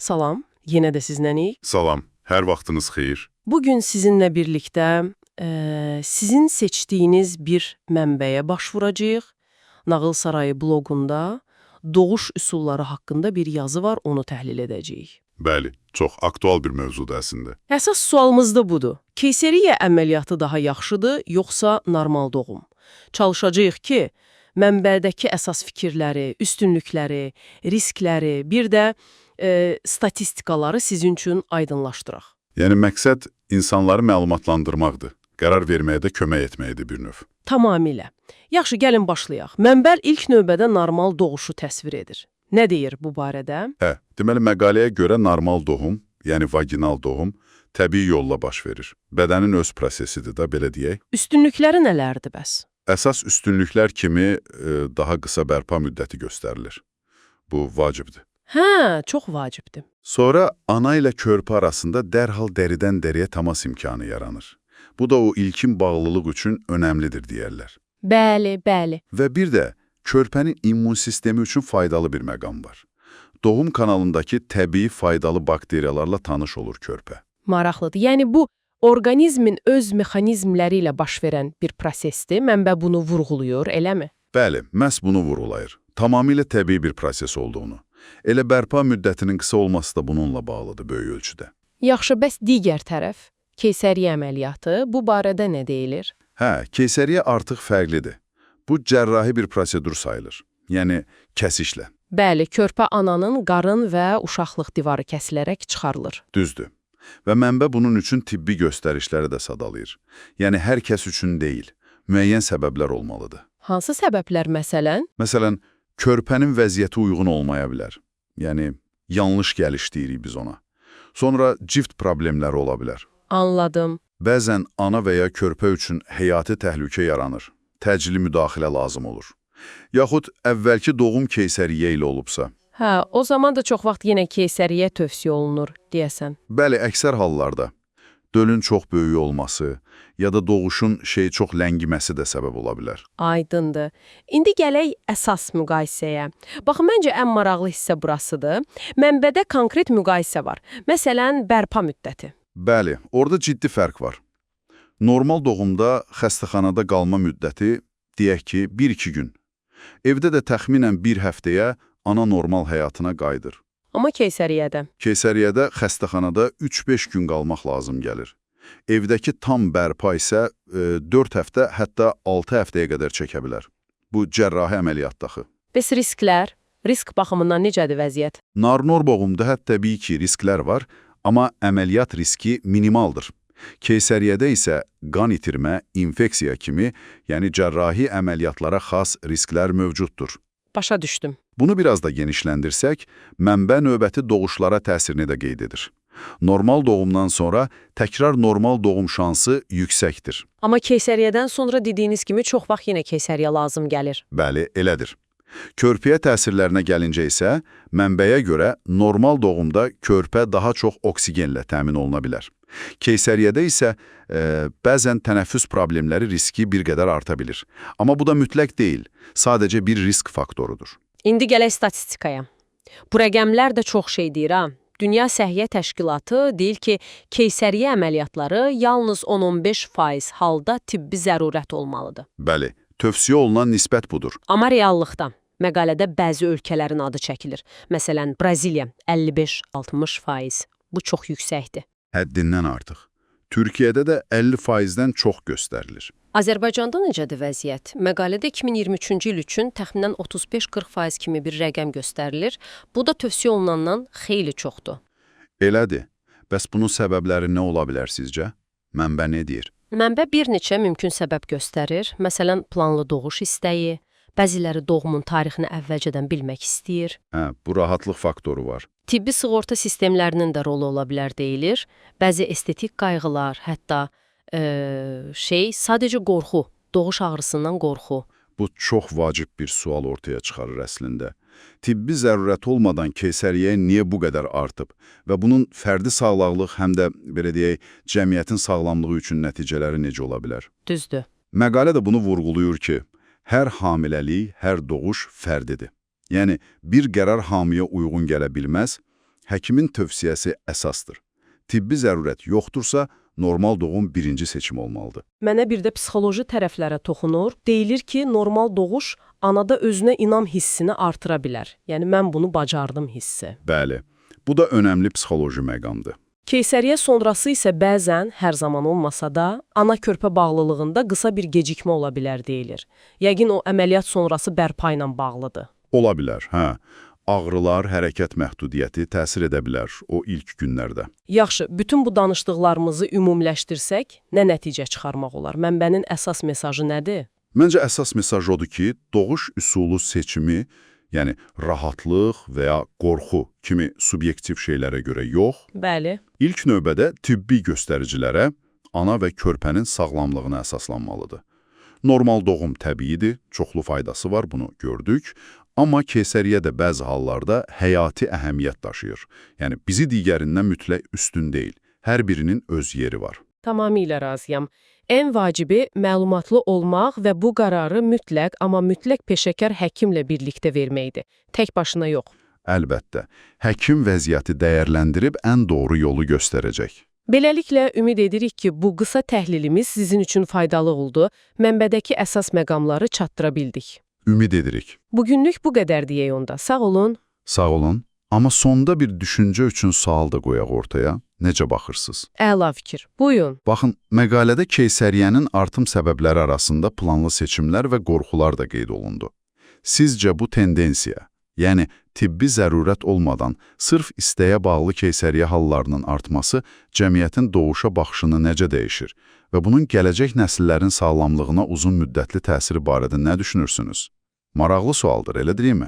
Salam, yenə də sizləniyik. Salam, hər vaxtınız xeyir. Bugün sizinlə birlikdə sizin seçdiyiniz bir mənbəyə başvuracağıq. Nağıl Sarayı bloqunda doğuş üsulları haqqında bir yazı var, onu təhlil edəcəyik. Bəli, çox aktual bir mövzudur əslində. Əsas sualımız da budur. Keysəriyyə əməliyyatı daha yaxşıdır, yoxsa normal doğum? Çalışacağıq ki, mənbədəki əsas fikirləri, üstünlükləri, riskləri, bir də statistikaları sizin üçün aydınlaşdıraq. Yəni məqsəd insanları məlumatlandırmaqdır, qərar verməyə də kömək etməkdir bir növ. Tamamilə. Yaxşı, gəlin başlayaq. Mənbə ilk növbədə normal doğuşu təsvir edir. Nə deyir bu barədə? Hə, deməli məqaləyə görə normal doğum, yəni vaginal doğum təbii yolla baş verir. Bədənin öz prosesidir da, belə deyək. Üstünlükləri nələrdir bəs? Əsas üstünlüklər kimi daha qısa bərpa müddəti göstərilir. Bu vacibdir. Hə, çox vacibdir. Sonra ana ilə körpə arasında dərhal dəridən dəriyə təmas imkanı yaranır. Bu da o ilkin bağlılıq üçün önəmlidir deyərlər. Bəli, bəli. Və bir də körpənin immun sistemi üçün faydalı bir məqam var. Doğum kanalındakı təbii faydalı bakteriyalarla tanış olur körpə. Maraqlıdır. Yəni bu orqanizmin öz mexanizmləri ilə baş verən bir prosesdir. Mənbə bunu vurğuluyur, eləmi? Bəli, məhz bunu vurğulayır. Tamamilə təbii bir proses olduğunu. Elə bərpa müddətinin qısa olması da bununla bağlıdır böyük ölçüdə. Yaxşı, bəs digər tərəf, keysəriyyə əməliyyatı, bu barədə nə deyilir? Hə, keysəriyyə artıq fərqlidir. Bu cərrahi bir prosedur sayılır. Yəni kəsişlə. Bəli, körpə ananın qarın və uşaqlıq divarı kəsilərək çıxarılır. Düzdür. Və mənbə bunun üçün tibbi göstərişləri də sadalayır. Yəni hər kəs üçün deyil, müəyyən səbəblər olmalıdır. Hansı səbəblər məsələn? Məsələn, körpənin vəziyyəti uyğun olmaya bilər. Yəni, yanlış gəliş deyirik biz ona. Sonra cift problemləri ola bilər. Anladım. Bəzən ana və ya körpə üçün həyati təhlükə yaranır. Təcili müdaxilə lazım olur. Yaxud əvvəlki doğum keysəriyyə ilə olubsa. Hə, o zaman da çox vaxt yenə keysəriyyə tövsiyə olunur, deyəsən. Bəli, əksər hallarda dölün çox böyük olması ya da doğuşun çox ləngiməsi də səbəb ola bilər. Aydındır. İndi gələk əsas müqayisəyə. Baxın, məncə ən maraqlı hissə burasıdır. Mənbədə konkret müqayisə var. Məsələn, bərpa müddəti. Bəli, orada ciddi fərq var. Normal doğumda xəstəxanada qalma müddəti, deyək ki, 1-2 gün. Evdə də təxminən bir həftəyə ana normal həyatına qayıdır. Amma keysəriyyədə. Keysəriyyədə xəstəxanada 3-5 gün qalmaq lazım gəlir. Evdəki tam bərpa isə 4 həftə, hətta 6 həftəyə qədər çəkə bilər. Bu cərrahi əməliyyatda axı. Bəs risklər? Risk baxımından necədir vəziyyət? Normal doğumda hətta təbii ki, risklər var, amma əməliyyat riski minimaldır. Keysəriyyədə isə qan itirmə, infeksiya kimi, yəni cərrahi əməliyyatlara xas risklər mövcuddur. Başa düşdüm. Bunu biraz da genişləndirsək, mənbə növbəti doğuşlara təsirini də qeyd edir. Normal doğumdan sonra təkrar normal doğum şansı yüksəkdir. Amma keysəriyyədən sonra dediyiniz kimi çox vaxt yenə keysəriyyə lazım gəlir. Bəli, elədir. Körpəyə təsirlərinə gəlincə isə, mənbəyə görə normal doğumda körpə daha çox oksigenlə təmin oluna bilər. Keysəriyyədə isə bəzən tənəffüs problemləri riski bir qədər arta bilir. Amma bu da mütləq deyil, sadəcə bir risk faktorudur. İndi gələk statistikaya. Bu rəqəmlər də çox şey deyir ha. Dünya Səhiyyə Təşkilatı deyir ki, keysəriyyə əməliyyatları yalnız 10-15% halda tibbi zərurət olmalıdır. Bəli, tövsiyə olunan nisbət budur. Amma reallıqda məqalədə bəzi ölkələrin adı çəkilir. Məsələn, Braziliya 55-60%. Bu çox yüksəkdir. Həddindən artıq. Türkiyədə də 50%-dən çox göstərilir. Azərbaycanda necədir vəziyyət? Məqalədə 2023-cü il üçün təxminən 35-40% kimi bir rəqəm göstərilir. Bu da tövsiyə olunandan xeyli çoxdur. Elədir. Bəs bunun səbəbləri nə ola bilər sizcə? Mənbə nə deyir? Mənbə bir neçə mümkün səbəb göstərir. Məsələn, planlı doğuş istəyi, bəziləri doğumun tarixini əvvəlcədən bilmək istəyir. Hə, bu rahatlıq faktoru var. Tibbi sığorta sistemlərinin də rolu ola bilər deyilir. Bəzi estetik qayğılar, hətta sadəcə qorxu, doğuş ağrısından qorxu. Bu çox vacib bir sual ortaya çıxarır əslində. Tibbi zərurət olmadan keysəriyyə niyə bu qədər artıb və bunun fərdi sağlamlıq həm də belə deyək, cəmiyyətin sağlamlığı üçün nəticələri necə ola bilər? Düzdür. Məqalə də bunu vurğulayır ki, hər hamiləlik, hər doğuş fərdidir. Yəni bir qərar hamıya uyğun gələ bilməz, Həkimin tövsiyəsi əsasdır. Tibbi zərurət yoxdursa, normal doğum birinci seçim olmalıdır. Mənə bir də psixoloji tərəflərə toxunur. Deyilir ki, normal doğuş anada özünə inam hissini artıra bilər. Yəni mən bunu bacardım hissi. Bəli, bu da önəmli psixoloji məqamdır. Keysəriyyə sonrası isə bəzən, hər zaman olmasa da, ana körpə bağlılığında qısa bir gecikmə ola bilər deyilir. Yəqin o əməliyyat sonrası bərpa ilə bağlıdır. Ola bilər, hə. Ağrılar, hərəkət məhdudiyyəti təsir edə bilər o ilk günlərdə. Yaxşı, bütün bu danışdıqlarımızı ümumiləşdirsək, nə nəticə çıxarmaq olar? Mənbənin əsas mesajı nədir? Məncə əsas mesaj odur ki, doğuş üsulu seçimi, yəni rahatlıq və ya qorxu kimi subyektiv şeylərə görə yox, Bəli. ilk növbədə tibbi göstəricilərə, ana və körpənin sağlamlığına əsaslanmalıdır. Normal doğum təbiidir, çoxlu faydası var, bunu gördük. Amma keysəriyyə də bəzi hallarda həyati əhəmiyyət daşıyır. Yəni bizi digərindən mütləq üstün deyil. Hər birinin öz yeri var. Tamamilə razıyam. Ən vacibi məlumatlı olmaq və bu qərarı mütləq, amma mütləq peşəkar həkimlə birlikdə verməkdir. Tək başına yox. Əlbəttə, həkim vəziyyəti dəyərləndirib ən doğru yolu göstərəcək. Beləliklə, ümid edirik ki, bu qısa təhlilimiz sizin üçün faydalı oldu. Mənbədəki əsas məqamları çatdıra bildik. Ümid edirik. Bugünlük bu qədər deyək onda. Sağ olun. Sağ olun. Amma sonda bir düşüncə üçün sual da qoyaq ortaya. Necə baxırsınız? Əla fikir. Buyurun. Baxın, məqalədə keysəriyyənin artım səbəbləri arasında planlı seçimlər və qorxular da qeyd olundu. Sizcə bu tendensiya, yəni tibbi zərurət olmadan sırf istəyə bağlı keysəriyyə hallarının artması cəmiyyətin doğuşa baxışını necə dəyişir və bunun gələcək nəsillərin sağlamlığına uzun müddətli təsiri barədə nə düşünürsünüz? Maraqlı sualdır, elə deyilmi?